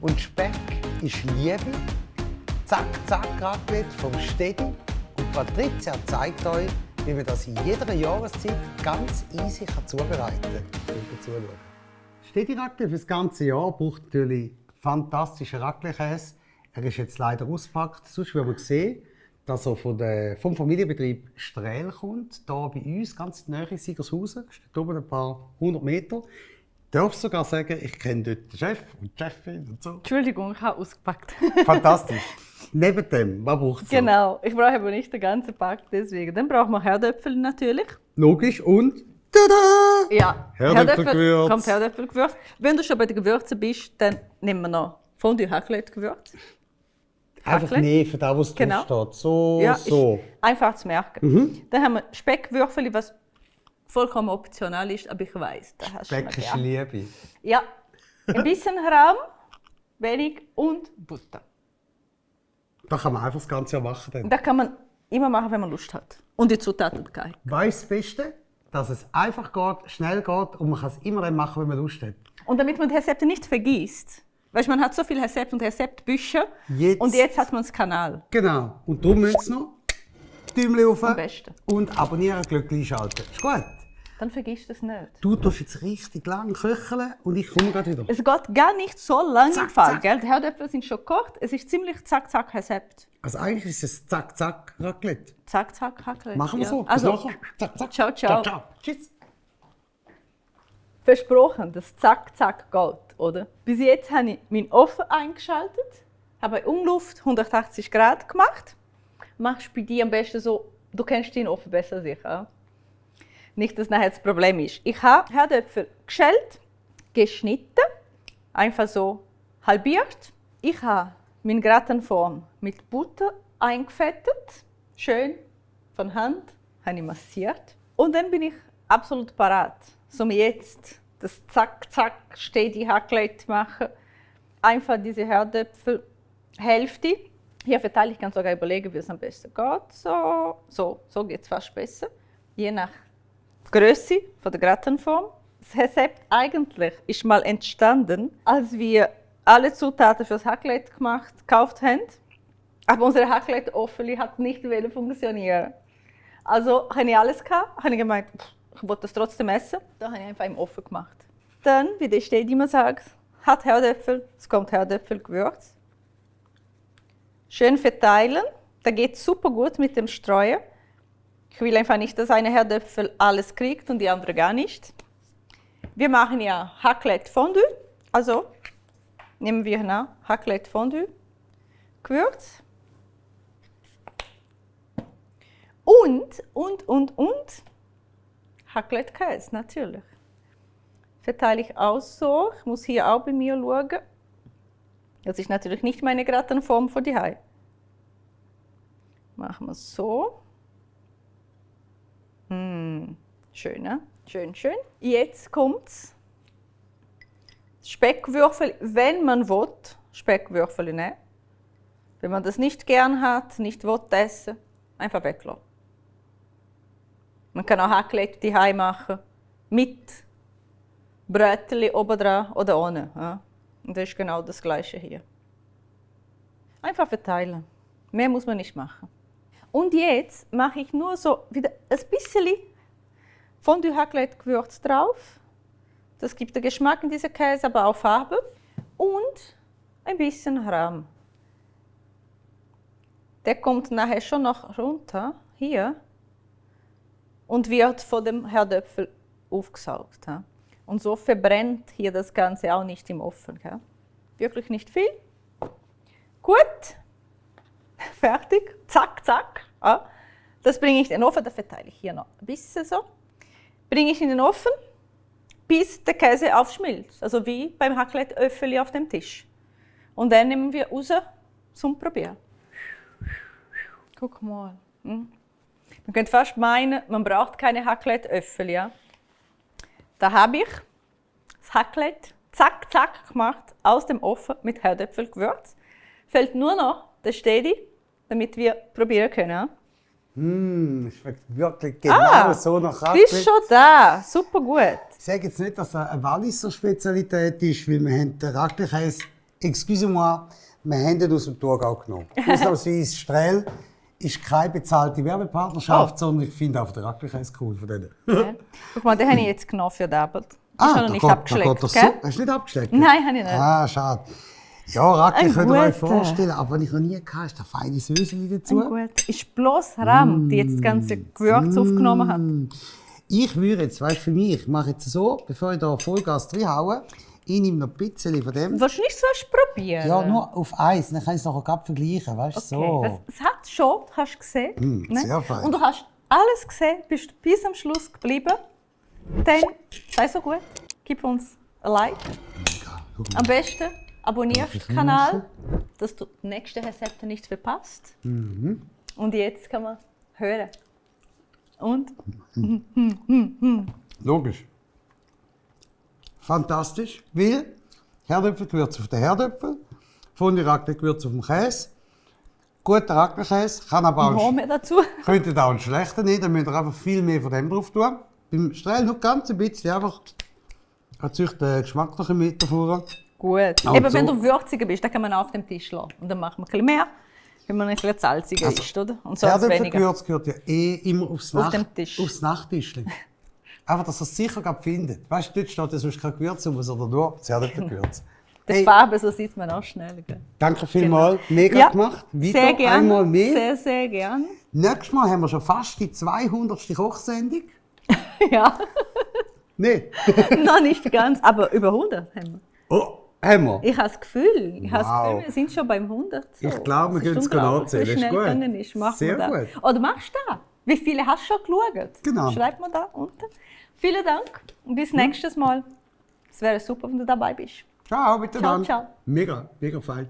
Und Speck ist Liebe. Zack, zack, Raclette vom Stedi. Und Patricia zeigt euch, wie man das in jeder Jahreszeit ganz easy zubereiten kann. Stedi Raclette für das ganze Jahr braucht natürlich fantastischen Raclette-Käse. Er ist jetzt leider ausgepackt. Sonst würde man sehen, dass er vom Familienbetrieb Strehl kommt. Hier bei uns, ganz in der Nähe Sigershausen. Das steht oben ein paar 100 Meter. Ich darf sogar sagen, ich kenne dort den Chef und die Chefin und so. Entschuldigung, ich habe ausgepackt. Fantastisch. Neben dem, was braucht es? Genau, ich brauche aber nicht den ganzen Pack, deswegen. Dann brauchen wir Herdöpfel natürlich. Logisch und tada! Ja, Herdöpfelgewürz. Kommt Herdöpfelgewürz. Wenn du schon bei den Gewürzen bist, dann nehmen wir noch Fondue Raclette-Gewürz. Einfach nehmen, für das, was Genau. drauf steht. So, Ja, so. ist einfach zu merken. Dann haben wir Speckwürfel, was vollkommen optional ist, aber ich weiss, da hast du Speck ist gern. Liebe. Ja, ein bisschen Rahm, wenig und Butter. Da kann man einfach das ganze Jahr machen. Und Dann. das kann man immer machen, wenn man Lust hat. Und die Zutaten keine. Weißt du das Beste? Dass es einfach geht, schnell geht und man kann es immer dann machen, wenn man Lust hat. Und damit man die Rezepte nicht vergisst. Weißt, man hat so viele Rezepte und Rezeptbücher Jetzt. und jetzt hat man das Kanal. Genau. Und darum müsst ihr noch Däumchen rauf Am besten. und abonnieren, Glöckchen einschalten. Ist gut? Dann vergisst du es nicht. Du tust jetzt richtig lang köcheln und ich komme gleich wieder. Es geht gar nicht so lange Zack, im Fall. zack. Gell? Die Herdöpfel sind schon gekocht. Es ist ziemlich zack-zack-Rezept. Also eigentlich ist es zack-zack Raclette. Zack-zack-Raclette. Machen wir ja. so. Bis Also, nachher. Zack, zack. ciao, ciao. Ciao. Tschüss. Versprochen, dass Zack-Zack geht, oder? Bis jetzt habe ich meinen Ofen eingeschaltet, habe bei Umluft 180 Grad gemacht. Machst bei dir am besten so, du kennst deinen Ofen besser sicher. Nicht, dass nachher das Problem ist. Ich habe Herdöpfel geschält, geschnitten, einfach so halbiert. Ich habe meine Gratenform mit Butter eingefettet, schön von Hand, habe ich massiert. Und dann bin ich absolut parat, um jetzt das Zack-Zack Stedi Raclette machen. Einfach diese Herdöpfel Hälfte. Hier verteile ich, kann sogar überlegen, wie es am besten geht. So geht es fast besser. Je nach Größe von der Gratenform. Das Rezept eigentlich ist mal entstanden, als wir alle Zutaten für das Raclette gekauft haben. Aber unsere Raclette-Ofen hat nicht funktionieren. Also habe ich alles gehabt, habe ich gemeint, ich wollte das trotzdem essen. Da habe ich einfach im Ofen gemacht. Dann, wie der Stedi immer sagt, hat Herdöpfel, es kommt Herdöpfelgewürz. Schön verteilen. Da geht es super gut mit dem Streuen. Ich will einfach nicht, dass eine Herdöpfel alles kriegt und die andere gar nicht. Wir machen ja Raclette Fondue. Also nehmen wir nach Raclette Fondue. Gewürz. Und Raclette-Käse, natürlich. Verteile ich auch so. Ich muss hier auch bei mir schauen. Das ist natürlich nicht meine Gratenform von die Hai. Machen wir es so. Schön, ne? Schön, schön. Jetzt kommt's. Speckwürfel, wenn man will, Speckwürfel nehmen. Wenn man das nicht gern hat, nicht will essen, einfach weglassen. Man kann auch Raclette daheim machen, mit Brötchen oben dran oder ohne. Ja? Und das ist genau das Gleiche hier. Einfach verteilen. Mehr muss man nicht machen. Und jetzt mache ich nur so wieder ein bisschen Fondue Raclette Gewürz drauf. Das gibt den Geschmack in dieser Käse, aber auch Farbe. Und ein bisschen Rahm. Der kommt nachher schon noch runter, hier. Und wird von dem Herdöpfel aufgesaugt. Ja? Und so verbrennt hier das Ganze auch nicht im Ofen. Ja? Wirklich nicht viel. Gut. Fertig. Zack, zack. Ja. Das bringe ich in den Ofen. Das verteile ich hier noch ein bisschen so. Bringe ich in den Ofen, bis der Käse aufschmilzt. Also wie beim Raclette-Öffeli auf dem Tisch. Und dann nehmen wir raus zum Probieren. Guck mal. Man könnte fast meinen, man braucht keine Raclette-Öffeli. Ja? Da habe ich das Raclette zack, zack gemacht aus dem Ofen mit Herdöpfelgewürz. Fehlt nur noch der Stedi, damit wir probieren können. Ja? Es schmeckt wirklich genau so nach Raclette. Bist schon da, super gut. Ich sage jetzt nicht, dass es eine Walliser Spezialität ist, weil wir haben den Raclette-Käse excusez-moi, wir haben den aus dem Thurgau genommen. Ausnahmsweise Strell ist keine bezahlte Werbepartnerschaft, sondern ich finde auch den Raclette cool von denen. Ja. Guck mal, den habe ich jetzt genommen für den Abend. Ah, Ist noch nicht abgeschleckt, so. gell? Hast du nicht abgeschleckt? Nein, habe ich nicht. Ah, schade. Ja, Raclette könnt ihr euch guter. vorstellen, aber ich noch nie gehabt. Ist da feine Söseli dazu? Gut. Ist bloß Rahm, die jetzt das ganze Gewürz aufgenommen hat. Ich würde jetzt, weißt du, für mich, ich mache jetzt so, bevor ich da Vollgas reinhaue, ich nehme noch ein bisschen von dem. Willst du nicht zuerst probieren? Ja, nur auf eins, dann kann ich es nachher gerade vergleichen, weißt du, Okay. so. Es hat schon, hast du gesehen. Ne? sehr fein. Und du hast alles gesehen, bist bis am Schluss geblieben. Dann, sei so gut, gib uns ein Like. Mega. Am besten abonnierst den Kanal, dass du die nächsten Rezepte nicht verpasst. Und jetzt kann man hören. Und? Logisch. Fantastisch, weil Herdöpfelgewürz auf den Herdöpfel, Fondue Raclette-Gewürz auf dem Käse, guter Raclette-Käse, kann aber Noch auch, mehr dazu. könnte auch einen schlechten nehmen, dann müsst ihr einfach viel mehr von dem drauf tun. Beim Strell nur ganz ein bisschen, einfach erzeugt den Geschmack noch ein bisschen davor. Gut. Auch Eben, so. wenn du würziger bist, dann kann man auch auf dem Tisch lassen. Und dann machen wir ein bisschen mehr, wenn man ein bisschen salziger ist, oder? Und sonst weniger. Herdöpfelgewürz gehört ja immer aufs Auf dem Tisch. Aufs Nachttischchen. Einfach, dass ihr es sicher gerade findet. Weißt du, dort steht ja sonst kein Gewürz rum, sondern nur das Herdöpfelgewürz. Die Farbe, so sieht man auch schnell. Gell? Danke vielmals, mega Ja, gemacht. Weiter, sehr gerne. einmal mehr. Sehr, sehr gerne. Nächstes Mal haben wir schon fast die 200. Kochsendung. Ja, Nicht? noch nicht ganz, aber über 100 haben wir. Oh, haben wir? Ich habe das Gefühl, Wow. wir sind schon beim 100. So. Ich glaube, wir Das ist können es unglaublich, nachzählen. wie Ist schnell gut. gegangen ist. Machen Sehr wir das. gut. Oder machst du das? Wie viele hast du schon geschaut? Genau. Schreib mir da unten. Vielen Dank und bis nächstes Mal. Es wäre super, wenn du dabei bist. Ciao, bitte Ciao, dann. ciao. Mega, mega fein.